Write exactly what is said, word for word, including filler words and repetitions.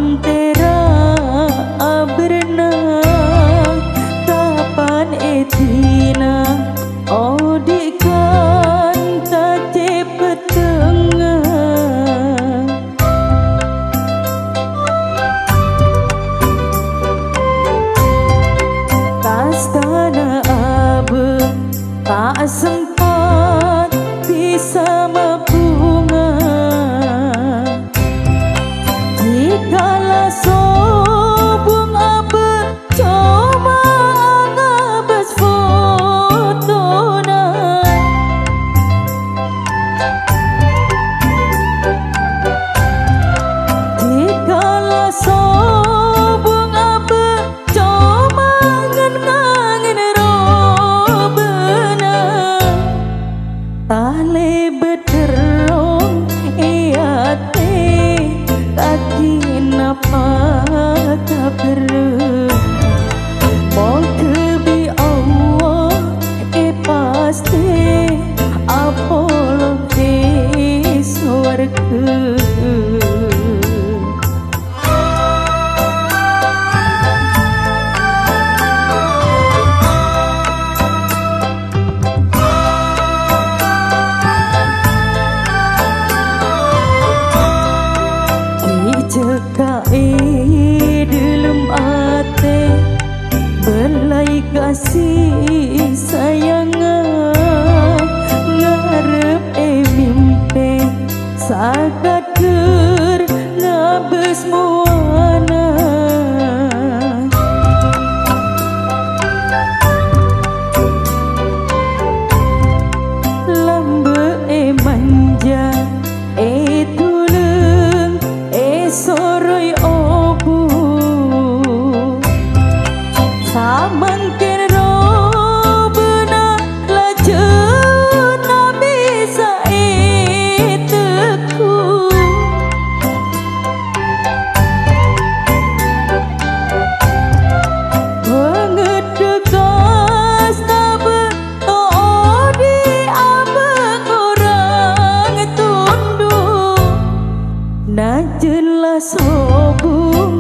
Tèra' abârna kapan èdina odi' kanta cè' petthengnga. Kastana abâ' ta' sempat bisa mabhunga. Dikala sobung abâ' coma ngabâs fotona. Dikala sobung abâ' coma ngen-ngangen robâna. Talèbât terrong è atè, kakè napa kaberrâ. Moghâ bi' Allah èpastè apolong è sowarghâ. Ècèkka' è dhâlem atè, bellai kasih sayangnga, ngarep è mimpè, sakadhâr ngabâs mowana. Lambâ' è manja, è dhulâng, è soroy obu. Samangkèn robâna lajâna bisa ètegghu. Bângèddhâ kasta bâ' to odi' abâ' korang tondhu. Najjhân la sobung